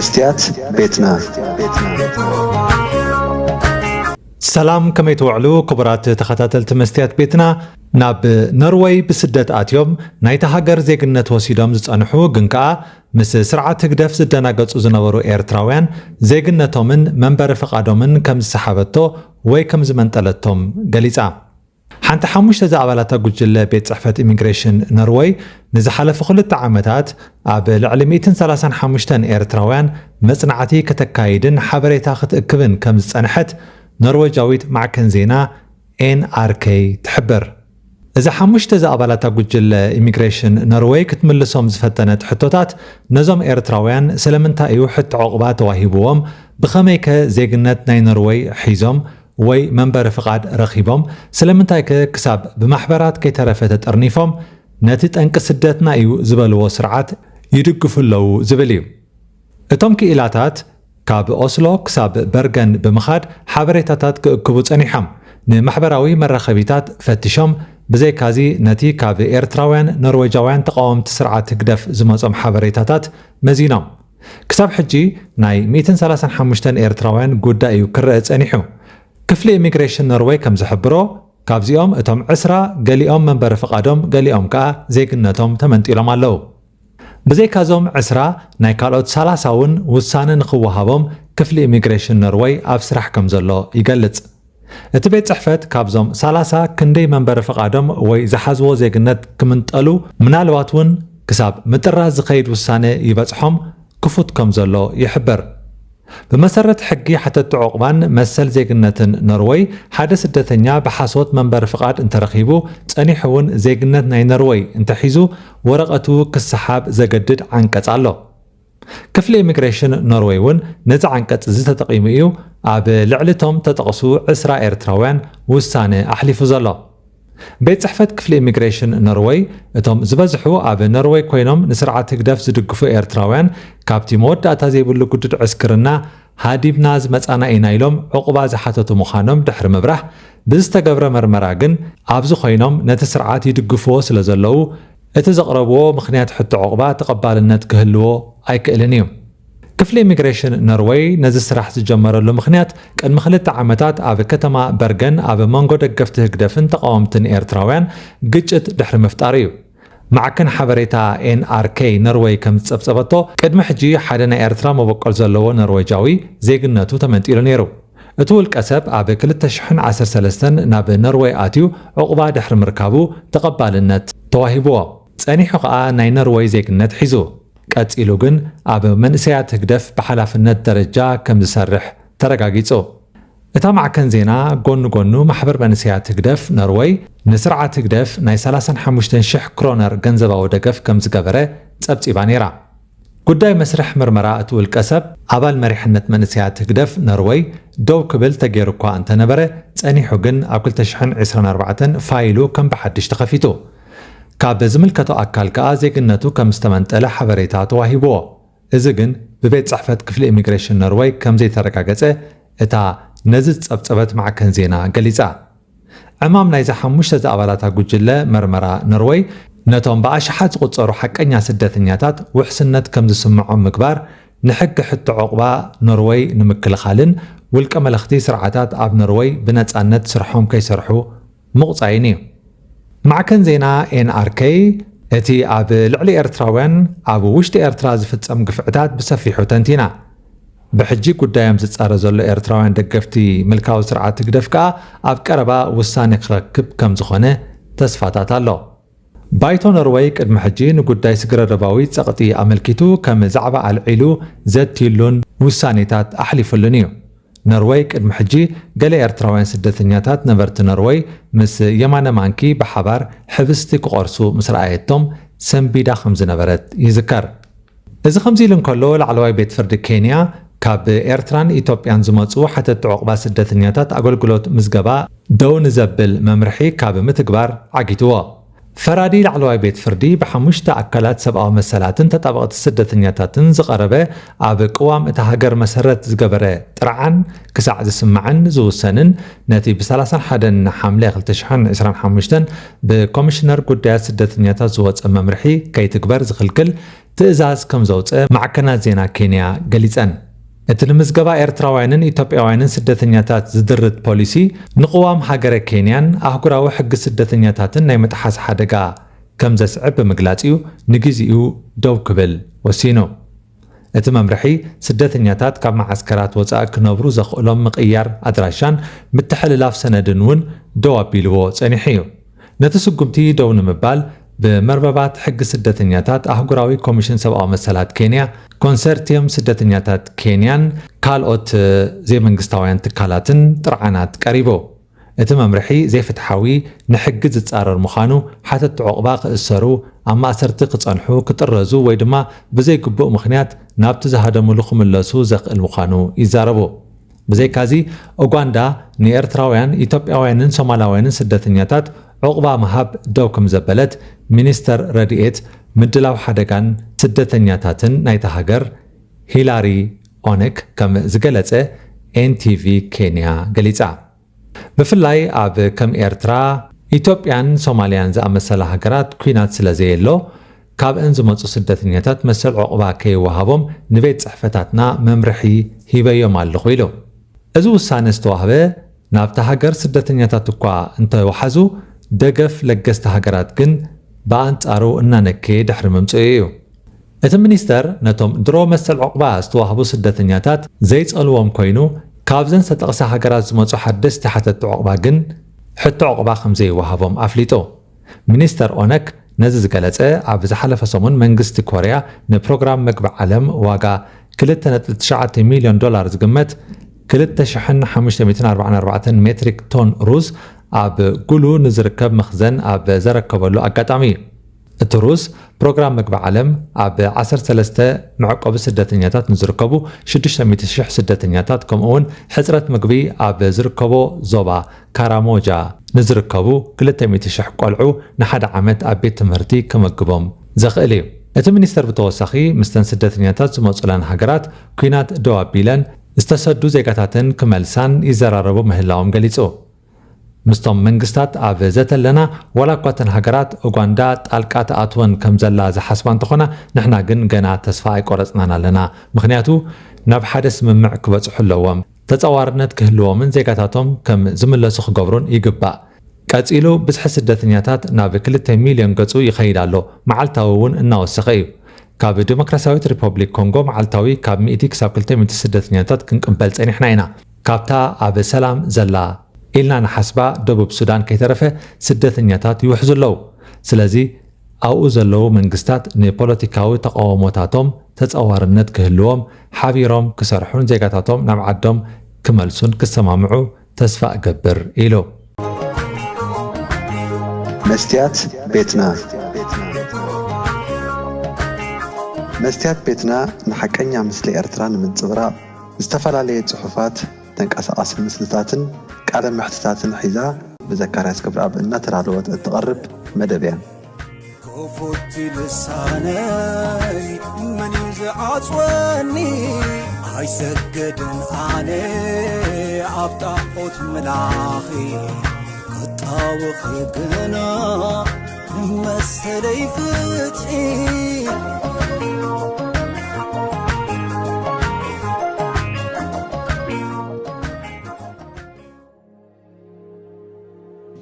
መስትያት ቤትና። ሰላም፣ ከመይ ትውዕሉ ክቡራት ተኸታተልቲ መስትያት ቤትና? ናብ ኖርወይ ብስደት ኣትዮም ናይታ ሃገር ዜግነት ወሲዶም ዝጸንሑ ግን ከኣ ምስ ስርዓት ህግደፍ ዝደናገጹ ዝነበሩ ኤርትራውያን ዜግነቶምን መንበሪ ፍቓዶምን ከም ዝሰሓበቶ ወይ ከም ዝመንጠለቶም ገሊጻ። ሓንቲ ሓሙሽተ ዝኣባላታ ጉጅለ ቤት ጽሕፈት ኢሚግሬሽን ኖርወይ ንዝሓለፉ ክልተ ዓመታት ኣብ ልዕሊ ሚእትን ሰላሳን ሓሙሽተን ኤርትራውያን መጽናዕቲ ከተካይድን ሓበሬታ ክትእክብን ከም ዝጸንሐት ኖርወጃዊት ማዕከን ዜና ኤንኣርኬ ትሕብር። እዛ ሓሙሽተ ዝኣባላታ ጉጅለ ኢሚግሬሽን ኖርወይ ክትምልሶም ዝፈተነት ሕቶታት ነዞም ኤርትራውያን ስለምንታይ እዩ ሕቶ ዑቕባ ተዋሂብዎም፣ ብኸመይከ ዜግነት ናይ ኖርወይ ሒዞም ወይ መንበሪ ፍቓድ ረኺቦም፣ ስለምንታይከ ክሳብ ብማሕበራት ከይተረፈ ተጠርኒፎም ነቲ ጠንቂ ስደትና እዩ ዝበልዎ ስርዓት ይድግፉ ኣለዉ ዝብል እዩ። እቶም ክኢላታት ካብ ኦስሎ ክሳብ በርገን ብምኻድ ሓበሬታታት ክእክቡ ጸኒሖም፣ ንማሕበራዊ መራኸቢታት ፈቲሾም፣ ብዘይካዚ ነቲ ካብ ኤርትራውያን ኖርወጃውያን ተቓወምቲ ስርዓት ህግደፍ ዝመጾም ሓበሬታታት መዚኖም። ክሳብ ሕጂ ናይ ሚእትን ሰላሳን ሓሙሽተን ኤርትራውያን ጉዳይ እዩ ክረአ ጸኒሑ። ክፍሊ ኢሚግሬሽን ኖርወይ ከም ዝሕብሮ፣ ካብዚኦም እቶም ዕስራ ገሊኦም መንበሪ ፍቓዶም ገሊኦም ከኣ ዜግነቶም ተመንጢሎም ኣለዉ። ብዘይካዞም ዕስራ ናይ ካልኦት ሰላሳ እውን ውሳነ ንኽወሃቦም ክፍሊ ኢሚግሬሽን ኖርወይ ኣብ ስራሕ ከም ዘሎ ይገልጽ። እቲ ቤት ጽሕፈት ካብዞም ሰላሳ ክንደይ መንበሪ ፍቓዶም ወይ ዝሓዝዎ ዜግነት ክምንጠሉ ምናልባት እውን ክሳብ ምጥራዝ ዝኸይድ ውሳነ ይበጽሖም ክፉት ከም ዘሎ ይሕብር። ብመሰረት ሕጊ ሓተቲ ዑቕባን መሰል ዜግነትን ኖርወይ ሓደ ስደተኛ ብሓሶት መንበሪ ፍቓድ እንተረኺቡ ጸኒሑ እውን ዜግነት ናይ ኖርወይ እንተሒዙ ወረቐቱ ክሰሓብ ዘገድድ ዓንቀጽ ኣሎ። ክፍሊ ኢሚግሬሽን ኖርወይ እውን ነዚ ዓንቀጽ እዚ ተጠቒሙ እዩ ኣብ ልዕሊ እቶም ተጠቕሱ ዕስራ ኤርትራውያን ውሳነ ኣሕሊፉ ዘሎ። ቤት ጽሕፈት ክፍሊ ኢሚግሬሽን ኖርወይ እቶም ዝበዝሑ ኣብ ኖርወይ ኮይኖም ንስርዓት ህግደፍ ዝድግፉ ኤርትራውያን ካብቲ መወዳእታ ዘይብሉ ግዱድ ዕስክርና ሃዲምና ዝመጻና ኢና ኢሎም ዑቕባ ዝሓተቱ ምዃኖም ድሕሪ ምብራህ፣ ብዝተገብረ መርመራ ግን ኣብዚ ኮይኖም ነቲ ስርዓት ይድግፍዎ ስለ ዘለዉ እቲ ዘቕረብዎ ምኽንያት ሕቶ ዑቕባ ተቐባልነት ክህልዎ ኣይክእልን እዩ። ክፍሊ ኢሚግሬሽን ኖርወይ ነዚ ስራሕ ዝጀመረሉ ምኽንያት ቅድሚ ክልተ ዓመታት ኣብ ከተማ በርገን ኣብ መንጎ ደገፍቲ ህግደፍን ተቓወምትን ኤርትራውያን ግጭት ድሕሪ ምፍጣሩ እዩ። ማዕከን ሓበሬታ ኤንኣርኬ ኖርወይ ከም ዝጸብጸበቶ፣ ቅድሚ ሕጂ ሓደ ናይ ኤርትራ መበቆል ዘለዎ ኖርወጃዊ ዜግነቱ ተመንጢሉ ነይሩ። እቲ ውልቀ ሰብ ኣብ ክልተ ሽሕን ዓሰርተ ሰለስተን ናብ ኖርወይ ኣትዩ ዑቕባ ድሕሪ ምርካቡ ተቐባልነት ተዋሂብዎ። ጸኒሑ ከኣ ናይ ኖርወይ ዜግነት ሒዙ። ቀጺሉ ግን ኣብ መንእሰያት ህግደፍ ብሓላፍነት ደረጃ ከም ዝሰርሕ ተረጋጊጹ። እታ ማዕከን ዜና ጎኒ ጎኑ ማሕበር መንእሰያት ህግደፍ ኖርወይ ንስርዓት ህግደፍ ናይ ሰላሳን ሓሙሽተን ሽሕ ክሮነር ገንዘባዊ ደገፍ ከም ዝገበረ ጸብጺባ ነይራ። ጉዳይ መስርሕ ምርመራ እቲ ውልቀ ሰብ ኣባል መሪሕነት መንእሰያት ህግደፍ ኖርወይ ደው ክብል ተገይሩ እኳ እንተነበረ፣ ጸኒሑ ግን ኣብ ክልተ ሽሕን ዕስራን ኣርባዕተን ፋይሉ ከም ብሓድሽ ተኸፊቱ። ካብ ዝምልከቶ ኣካል ከኣ ዜግነቱ ከም ዝተመንጠለ ሓበሬታ ተዋሂብዎ። እዚ ግን ብቤት ጽሕፈት ክፍሊ ኢሚግሬሽን ኖርወይ ከም ዘይተረጋገጸ እታ ነዚ ዝጸብጸበት ማዕከን ዜና ገሊጻ። ዕማም ናይዛ ሓሙሽተ ዝኣባላታ ጉጅለ መርመራ ኖርወይ ነቶም ብኣሽሓት ዝቑጸሩ ሓቀኛ ስደተኛታት ውሕስነት ከም ዝስምዖም ምግባር፣ ንሕጊ ሕቶ ዑቕባ ኖርወይ ንምክልኻልን ውልቀ መለኽቲ ስርዓታት ኣብ ኖርወይ ብነጻነት ስርሖም ከይሰርሑ ምቑጻይን እዩ። ማዕከን ዜና ኤንኣርኬ እቲ ኣብ ልዕሊ ኤርትራውያን ኣብ ውሽጢ ኤርትራ ዝፍጸም ግፍዕታት ብሰፊሑ ተንቲና። ብሕጂ ጉዳዮም ዝጻረ ዘሎ ኤርትራውያን ደገፍቲ ምልካዊ ስርዓት ህግደፍ ከኣ ኣብ ቀረባ ውሳነ ክረክብ ከም ዝኾነ ተስፋታት ኣሎ። ባይቶ ኖርወይ ቅድሚ ሕጂ ንጉዳይ ስግረዶባዊ ጸቕጢ ኣመልኪቱ ከም ዛዕባ ኣልዒሉ ዘትይሉን ውሳኔታት ኣሕሊፉሉን እዩ። ኖርወይ ቅድሚ ሕጂ ገለ ኤርትራውያን ስደተኛታት ነበርቲ ኖርወይ ምስ የማነ ማንኪ ብሓባር ሕብስቲ ክቖርሱ ምስ ረኣየቶም ሰንቢዳ ከም ዝነበረት ይዝከር። እዚ ከምዚ ኢሉ እንከሎ፣ ላዕለዋይ ቤት ፍርዲ ኬንያ ካብ ኤርትራን ኢትዮጵያን ዝመጹ ሓተቲ ዑቕባ ስደተኛታት ኣገልግሎት ምዝገባ ደው ንዘብል መምርሒ ካብ ምትግባር ዓጊትዎ። ፈራዲ ላዕለዋይ ቤት ፍርዲ ብሓሙሽተ ኣካላት ሰብኣዊ መሰላትን ተጣበቕቲ ስደተኛታትን ዝቐረበ ኣብ ቅዋም እታ ሃገር መሰረት ዝገበረ ጥርዓን ክሳዕ ዝስማዕን ዝውሰንን ነቲ ብ31 ሓምለ ክልተ ሽሕን ዕስራን ሓሙሽተን ብኮሚሽነር ጉዳያት ስደተኛታት ዝወጸ መምርሒ ከይትግበር ዝኽልክል ትእዛዝ ከም ዘውጸ ማዕከናት ዜና ኬንያ ገሊጸን። እቲ ንምዝገባ ኤርትራውያንን ኢትዮጵያውያንን ስደተኛታት ዝድርት ፖሊሲ ንቅዋም ሃገረ ኬንያን ኣህጉራዊ ሕጊ ስደተኛታትን ናይ ምጥሓስ ሓደጋ ከም ዘስዕብ ብምግላጽ እዩ ንግዜኡ ደው ክብል ወሲኑ። እቲ መምርሒ ስደተኛታት ካብ መዓስከራት ወጻኢ ክነብሩ ዘኽእሎም ምቕያር ኣድራሻን ምትሕልላፍ ሰነድን እውን ደው ኣቢልዎ ጸኒሑ እዩ። ነቲ ስጉምቲ ደው ንምባል ብመርበባት ሕጊ ስደተኛታት ኣህጉራዊ ኮሚሽን ሰብኣዊ መሰላት ኬንያ፣ ኮንሰርቲየም ስደተኛታት ኬንያን ካልኦት ዘይመንግስታውያን ትካላትን ጥርዓናት ቀሪቡ። እቲ መምርሒ ዘይፍትሓዊ፣ ንሕጊ ዝጻረር ምዃኑ፣ ሓተቲ ዑቕባ ክእሰሩ፣ ኣብ ማእሰርቲ ክጸንሑ፣ ክጥረዙ ወይ ድማ ብዘይግቡእ ምኽንያት ናብቲ ዝሃደሙሉ ክምለሱ ዘኽእል ምዃኑ ይዛረቡ። ብዘይካዚ፣ ኡጋንዳ ንኤርትራውያን፣ ኢትዮጵያውያንን ሶማላውያንን ስደተኛታት ዑቕባ ምሃብ ደው ከም ዘበለት ሚኒስተር ረድኤት፣ ምድላው ሓደጋን ስደተኛታትን ናይታ ሃገር ሂላሪ ኦነክ ከም ዝገለጸ ኤንቲቪ ኬንያ ገሊጻ። ብፍላይ ኣብ ከም ኤርትራ፣ ኢትዮጵያን ሶማልያን ዝኣመሰላ ሃገራት ኲናት ስለ ዘየሎ፣ ካብአን ዝመጹ ስደተኛታት መሰል ዑቕባ ከይወሃቦም ንቤት ጽሕፈታትና መምርሒ ሂበዮም ኣለኹ ኢሉ። እዚ ውሳነ ዝተዋህበ ናብታ ሃገር ስደተኛታት እኳ እንተወሓዙ፣ ደገፍ ለገስቲ ሃገራት ግን ብኣንጻሩ እናነከየ ድሕሪ ምምጽኡ እዩ። እቲ ሚኒስተር ነቶም ድሮ መሰል ዑቕባ ዝተዋህቡ ስደተኛታት ዘይጸልዎም ኮይኑ፣ ካብዘን ዝተጠቕሳ ሃገራት ዝመጹ ሓደስቲ ሓተቲ ዑቕባ ግን ሕቶ ዑቕባ ከም ዘይወሃቦም ኣፍሊጡ። ሚኒስተር ኦነክ ነዚ ዝገለጸ፣ ኣብ ዝሓለፈ ሰሙን መንግስቲ ኮርያ ንፕሮግራም መግቢ ዓለም ዋጋ ክልተ ነጥቢ ትሽዓተ ሚልዮን ዶላር ዝግመት ክልተ ሽሕን ሓሙሽተ ሚእትን ኣርባዓን ኣርባዕተን ሜትሪክ ቶን ሩዝ ኣብ ጉሉ ንዝርከብ መኽዘን ኣብ ዘረከበሉ ኣጋጣሚ እዩ። እቲ ሩዝ ፕሮግራም መግቢ ዓለም ኣብ ዓሰርተ ሰለስተ መዕቆቢ ስደተኛታት ንዝርከቡ ሽዱሽተ ሚእቲ ሽሕ ስደተኛታት፣ ከምኡ እውን ሕጽረት ምግቢ ኣብ ዝርከቦ ዞባ ካራሞጃ ንዝርከቡ ክልተ ሚእቲ ሽሕ ቆልዑ ንሓደ ዓመት ኣብ ቤት ትምህርቲ ክመግቦም ዘኽእል እዩ። እቲ ሚኒስተር ብተወሳኺ፣ ምስተን ስደተኛታት ዝመጹለን ሃገራት ኲናት ደው ኣቢለን ዝተሰዱ ዜጋታተን ክመልሳን ይዘራረቡ ምህላዎም ገሊጹ። ምስቶም መንግስታት ኣብ ዘተ ኣለና፣ ዋላ እኳ እተን ሃገራት ኡጋንዳ ጣልቃ ትኣትወን ከም ዘላ ዝሓስባ እንተኾና፣ ንሕና ግን ገና ተስፋ ኣይቆረጽናን ኣለና። ምኽንያቱ፣ ናብ ሓደ ስምምዕ ክበጽሑ ኣለዎም። ተጻዋርነት ክህልዎምን ዜጋታቶም ከም ዝምለሱ ክገብሩን ይግባእ። ቀጺሉ፣ ብዝሒ ስደተኛታት ናብ ክልተ ሚልዮን ገጹ ይኸይድ ኣሎ። መዓልታዊ እውን እናወሰኸ እዩ። ካብ ዲሞክራሲያዊት ሪፐብሊክ ኮንጎ መዓልታዊ ካብ ሚእቲ ክሳብ ክልተ ሚእቲ ስደተኛታት ክንቅበል ጸኒሕና ኢና። ካብታ ኣብ ሰላም ዘላ ኢልና ንሓስባ ደቡብ ሱዳን ከይተረፈ ስደተኛታት ይውሕዙ ኣለዉ። ስለዚ ኣብኡ ዘለዉ መንግስታት ንፖለቲካዊ ተቃውሞታቶም ተጻዋርነት ክህልዎም፣ ሓቢሮም ክሰርሑን ዜጋታቶም ናብ ዓዶም ክመልሱን ክሰማምዑ ተስፋ እገብር ኢሉ። መስትያት ቤትና። መስትያት ቤትና ንሓቀኛ ምስሊ ኤርትራ ንምንጽብራቕ ዝተፈላለየ ጽሑፋት፣ ተንቀሳቓሲ ምስልታትን ቃለ መሕትታትን ሒዛ ብዘካርያስ ገብረኣብ እናተዳለወት እትቐርብ መደብ እያ። ክፉት ልሳነይ መን እዩ ዝዓጽወኒ? ኣይሰግድን ኣነ ኣብ ጣዖት ምላኺ፣ ክጣወኺ ግና መሰለይ ፍትሒ።